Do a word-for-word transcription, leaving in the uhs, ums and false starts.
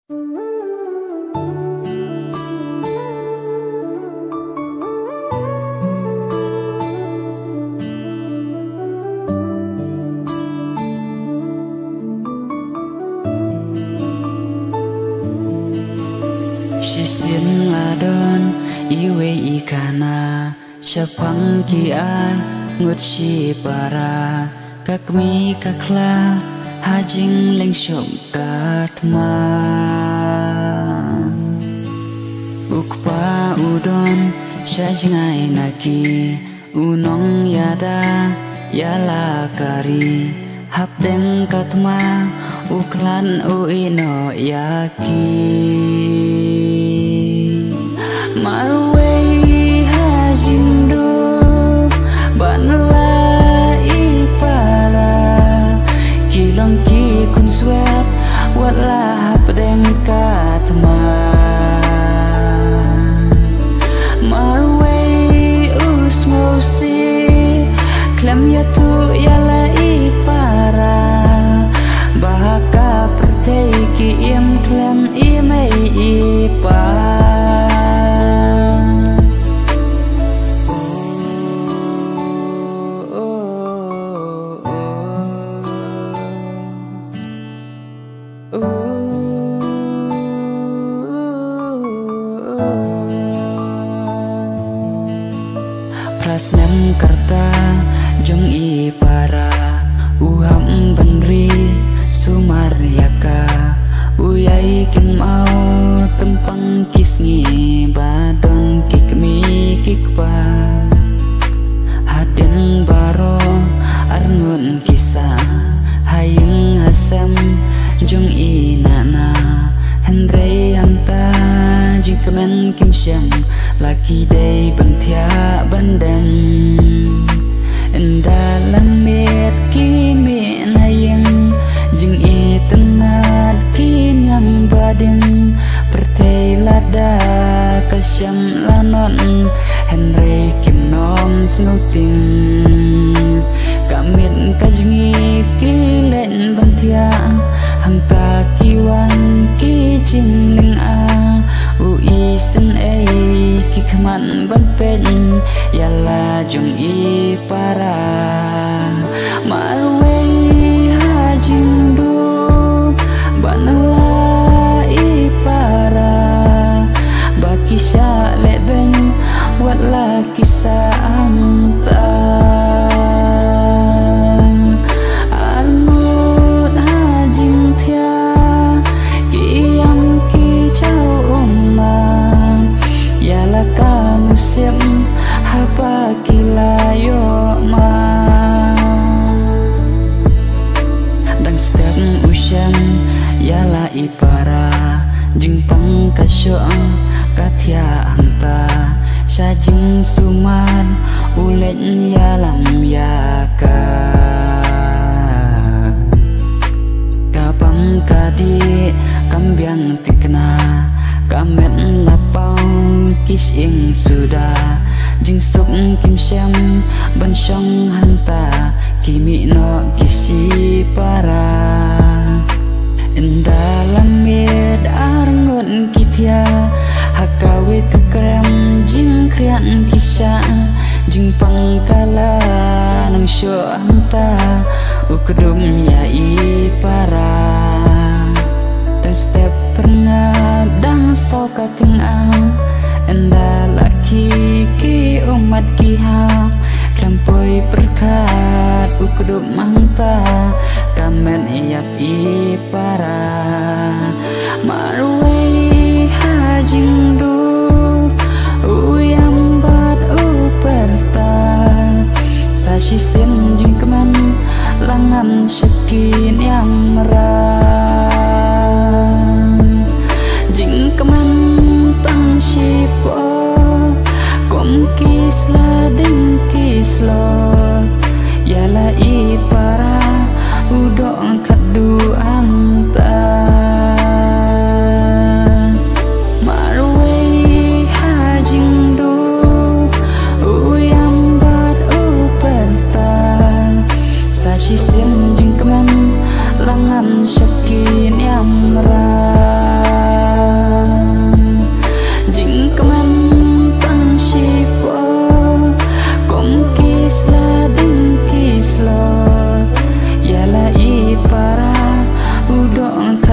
Shisien la don iwei i khana shaphang ki ai ngut shipara, ka kmie ka khla ha jingleng shop ka thma. U kpa u don sha jngai na ki, u nongïada ïa la ka ri, hapdeng ka thma u khlad u ïehnoh ïa ki. Marwei ha jingdum ban la i para, ki long ki khun swet wat la hapdeng ka thma. Marwei u sngewsih khlem ïathuh ïa la i para, ba ha ka pyrthei ki im khlem i mei i pa. Phra snem ka rta jong i para, u hap ban ri sumar ïa ka, u ïai kynmaw tympang ki sngi ba don ki kmie ki kpa. Hadien baroh arngut ki sah ha ïing ha sem jong i nana, hynrei hangta jingkmen kim shym la ki dei ban thiah ban dem. Ynda la miet ki mih na ïing, jingitynnad ki ñiam ba ding, pyrthei lada ka shem la not, hynrei kim nym sngewtieng. Ka miet ka jngi ki leit ban thiah, hangta ki wan ki jinglynga, u isynei ki khmat ban peit ïa la jong i para. Marwei ha jingdum ban la i para, ba ki shah lehbeiñ wat la ki sah hangta. Arngut ha jingthiah ki ïam ki jaw ummat, ïa la ka nusip haba ki la ïoh ma. Dang step u shem ïa la i para, jingpang ka shoh ka thiah hangta, sha jingsumar u leit ïalam ïa ka. Ka bam ka dih kam biang thikna, ka met la paw ki shyieng suda, jingsuk kim shem ban shong hangta, ki mih noh ki shipara. Ynda la miet arngut ki thiah, ha kawei ka krem jingkhriat ki shah, jingpang ka la nang shoh hangta, u kdup ïa i para. Tang step pyrngap dang saw ka tyngam, ynda la khie ki ummat ki hap, khlem poi pyrkhat u kdup hangta, ka met ïap i para. Marwei ha jingdum u ïam bad u pyrta, sa shisien jingkmen la ngan sha ki niam ram. Jingkmen tang shipor kum ki sla ding ki slot, ïa la i para u doh khatduh hangta. Ong